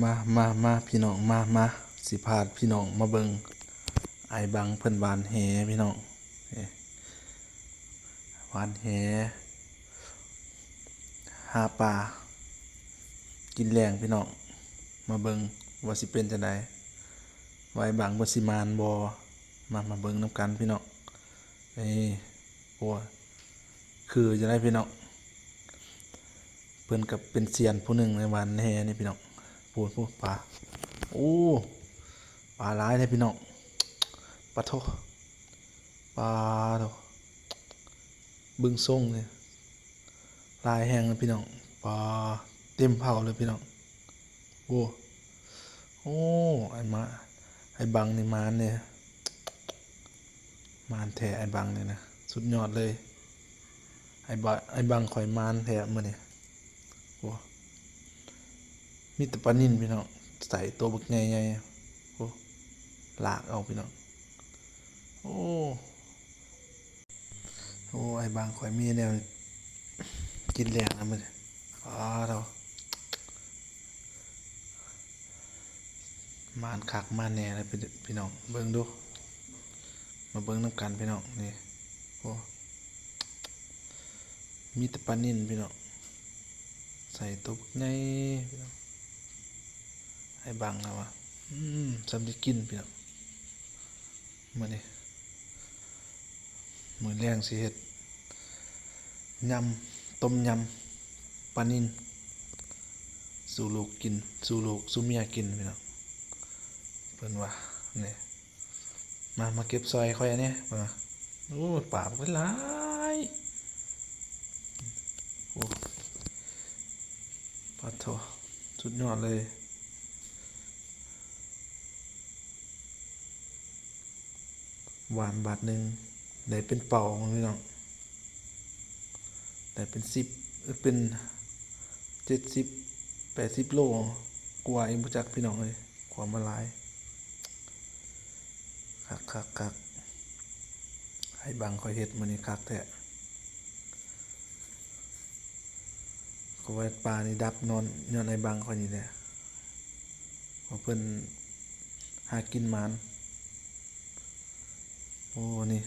ມາ ມາ ມາ ພີ່ນ້ອງ ມາ ມາ ຊິພາພີ່ນ້ອງມາເບິ່ງອ້າຍບັງເພິ່ນຫວ່ານແຫພີ່ນ້ອງ. ເອີ ຫວ່ານແຫຫາປາກິນແລງພີ່ນ້ອງ. ມາເບິ່ງວ່າຊິເປັນຈັ່ງໃດ ວ່າອ້າຍບັງເພິ່ນຊິໝານບໍ່. ມາ ມາເບິ່ງນຳກັນພີ່ນ້ອງ. ນີ້ ໂອ້ ຄືຈັ່ງໃດພີ່ນ້ອງ. ເພິ່ນກໍເປັນຊຽນຜູ້ໜຶ່ງໃນຫວ່ານແຫນີ້ພີ່ນ້ອງ. ພຸ້ນ ພຸ້ນ ປາ ໂອ້ ປາຫຼາຍເດ້ພີ່ນ້ອງ. ປາໂທ້ ປາໂທ້ ເບິ່ງຊົງນີ້ ຫຼາຍແຮງເລີຍພີ່ນ້ອງ. ປາເຕັມເຜົາເລີຍພີ່ນ້ອງ. ໂອ້ ໂອ້ ອ້າຍມາ ອ້າຍບັງນີ້ໝານເດ້ ໝານແທ້ອ້າຍບັງນີ້ນະ ສຸດຍອດເລີຍ. ອ້າຍບັງ ອ້າຍບັງຂ້ອຍໝານແທ້ມື້ນີ້. ໂອ້ ມີແຕ່ປານິນພີ່ນ້ອງ ໃສ່ໂຕບັກໃຫຍ່ໆ. ໂອ້ ລາກເອົາພີ່ນ້ອງ. ໂອ້ ໂອ້ ອ້າຍບັງຂ້ອຍມີແນວກິນແລງນະມື້ນີ້. ປາໂທ້ ໝານຄັກໝານແນ່ເລີຍພີ່ນ້ອງ. ເບິ່ງດູ ມາເບິ່ງນຳກັນພີ່ນ້ອງ. ນີ້ ໂອ້ ມີແຕ່ປານິນພີ່ນ້ອງ ໃສ່ໂຕບັກໃຫຍ່ພີ່ນ້ອງ. ອ້າຍບັງລາວວ່າ ອືມ ສ່ຳໄດ້ກິນພີ່ນ້ອງ. ມື້ນີ້ ມື້ແລງຊິເຮັດຍຳ ຕົ້ມຍຳປານິນສູ່ລູກກິນ ສູ່ລູກສູ່ເມຍກິນພີ່ນ້ອງ. ເພິ່ນວ່ານີ້ ມາ ມາເກັບຊ່ອຍຂ້ອຍແດ່ ເພິ່ນວ່າ. ໂອ້ ປາເພິ່ນຫຼາຍ ໂອ້ ປາໂທ້ ສຸດຍອດເລີຍ. ຫວ່ານບາດໜຶ່ງໄດ້ເປັນເປົາພີ່ນ້ອງ ໄດ້ເປັນສິບ ເປັນເຈັດສິບ ແປດສິບໂລກວ່າອີກບໍ່ຈັກພີ່ນ້ອງເອີຍ. ກວ່າມາຫຼາຍ ຄັກ ຄັກ ຄັກ. ອ້າຍບັງຂ້ອຍເຮັດມື້ນີ້ຄັກແທ້. ຂ້ອຍວ່າປານີ້ດັບຍ້ອນ ຍ້ອນອ້າຍບັງຂ້ອຍນີ້ແຫຼະ ເພາະເພິ່ນຫາກິນໝານ. ໂອ້ ນີ້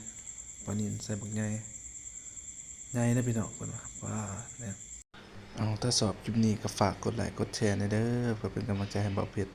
ປານິນໃສ່ບັກໃຫຍ່ ໃຫຍ່ເດ້ພີ່ນ້ອງ. ເພິ່ນວ່າ ປາ ແນ່. ເອົາ ຖ້າຊອບຄລິບນີ້ກໍຝາກກົດໄລກົດແຊແດ່ເດີ ເພື່ອເປັນກຳລັງໃຈໃຫ້ບ່າວເພັດ